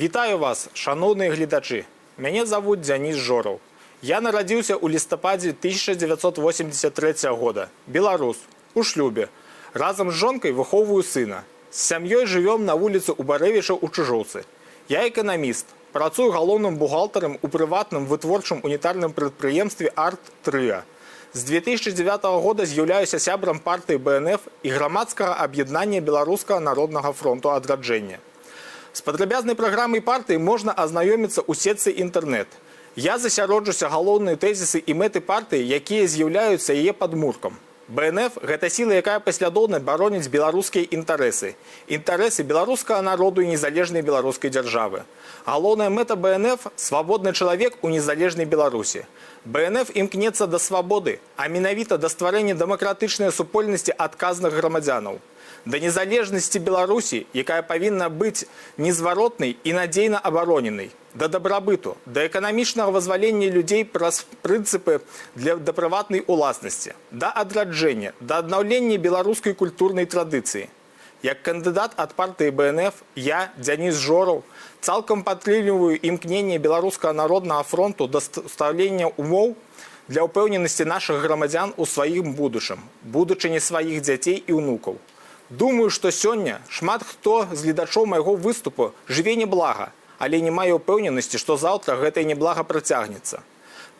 Вітаю вас, шаноўныя гледачы. Мяне завуць Дзяніс Жораў. Я нарадзіўся ў лістападзе 1983 года. Беларус, у шлюбе. Разам з жонкай выхоўваю сына. З сям'ёй жывём на вуліцы Убарэвіча ў Чыжоўцы. Я эканаміст, працую галоўным бухгалтарам у прыватным вытворчым унітарным прадпрыемстве «Арт-Трыа». З 2009 года з'яўляюся сябрам партыі БНФ і грамадскага аб'яднання Беларускага народнага фронту «Адраджэнне». З падрабязнай праграмай партыі можна азнаёміцца ў сетцы інтэрнэт. Я засяроджуся галоўныя тэзісы і мэты партыі, якія з'яўляюцца яе падмуркам. БНФ — гэта сіла, якая паслядоўна бароніць беларускія інтарэсы. Інтарэсы беларускага народу і незалежнай беларускай дзяржавы. Галоўная мэта БНФ — свабодны чалавек у незалежнай Беларусі. БНФ імкнецца да свабоды, а менавіта да стварэння дэмакратычнай супольнасці адказных грамадзянаў. Да незалежнасці Беларусі, якая павінна быць незваротнай і надзейна абароненай, да дабрабыту, да эканамічнага вызвалення людзей праз прынцыпы да прыватнай уласнасці, да адраджэння, да аднаўлення беларускай культурнай традыцыі. Як кандыдат ад партыі БНФ я, Дзяніс Жораў, цалкам падтрымліваю імкненне Беларускага народнага фронту да стаўлення умоў для ўпэўненасці нашых грамадзян у сваім будучым, будучыні сваіх дзяцей і ўнукаў. Думаю, што сёння шмат хто з гледачоў майго выступу жыве неблага, але не мае ўпэўненасці, што заўтра гэтае неблага працягнецца.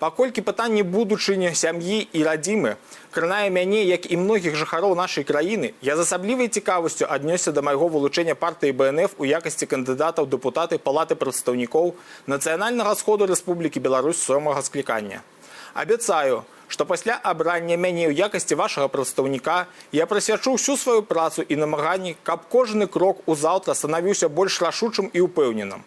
Паколькі пытанне будучыні сям'і і радзімы кранае мяне, як і многіх жыхароў нашай краіны, я з асаблівай цікавасцю аднёсся да майго вылучэння партыі БНФ у якасці кандыдата ў дэпутаты Палаты прадстаўнікоў Нацыянальнага сходу Рэспублікі Беларусь сёмага склікання. Абяцаю, што пасля абрання мяне ў якасці вашага прадстаўніка я прысвячу ўсю сваю працу і намаганні, каб кожны крок у заўтра станавіўся больш рашучым і ўпэўненым.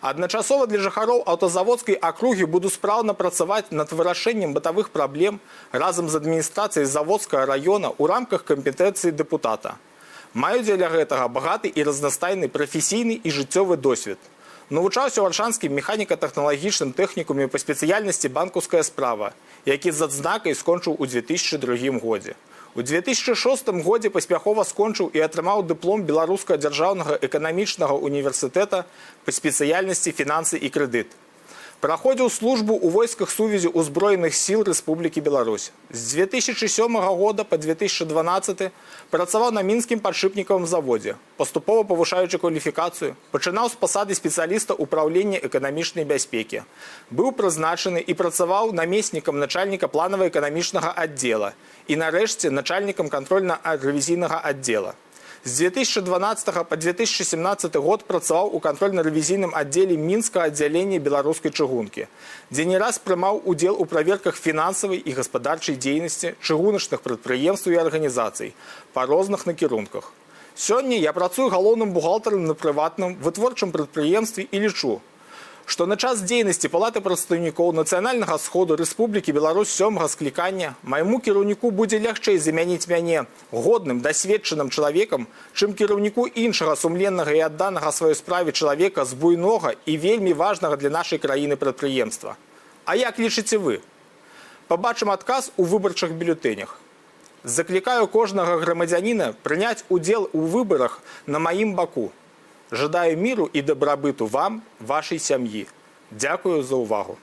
Адначасова для жыхароў аўтазаводскай акругі буду спраўна працаваць над вырашэннем бытавых праблем разам з адміністрацыяй Заводскага раёна ў рамках кампетэнцыі дэпутата. Маю дзеля гэтага багаты і разнастайны прафесійны і жыццёвы досвед. Навучаўся ў Аршанскім механіка-тэхналагічным тэхнікуме па спецыяльнасці «Банкаўская справа», які з адзнакай скончыў у 2002 годзе. У 2006 годзе паспяхова скончыў і атрымаў дыплом Беларускага дзяржаўнага эканамічнага універсітэта па спецыяльнасці «Фінансы і крэдыт». Праходзіў службу ў войсках сувязі ўзброеных сіл Рэспублікі Беларусь. З 2007 года па 2012 працаваў на Мінскім падшыпнікавым заводзе, паступова павышаючы кваліфікацыю, пачынаў з пасады спецыяліста ўпраўлення эканамічнай бяспекі. Быў прызначаны і працаваў намеснікам начальніка планава-эканамічнага аддзела і нарэшце начальнікам кантрольна-рэвізійнага аддзела. З 2012 па 2017 год працаваў у кантрольна-рэвізійным аддзеле Мінскага аддзялення Беларускай чыгункі, дзе не раз прымаў удзел у праверках фінансавай і гаспадарчай дзейнасці чыгуначных прадпрыемстваў і арганізацый па розных накірунках. Сёння я працую галоўным бухгалтарам на прыватным вытворчым прадпрыемстве і лічу, што на час дзейнасці Палаты прадстаўнікоў Нацыянальнага сходу Рэспублікі Беларусь сёмага склікання майму кіраўніку будзе лягчэй замяніць мяне годным, дасведчаным чалавекам, чым кіраўніку іншага сумленнага і адданага сваёй справе чалавека з буйнога і вельмі важнага для нашай краіны прадпрыемства. А як лічыце вы? Пабачым адказ у выбарчых бюлетэнях. Заклікаю кожнага грамадзяніна прыняць удзел у выбарах на маім баку. Жадаю міру і дабрабыту вам, вашай сям'і. Дзякую за ўвагу.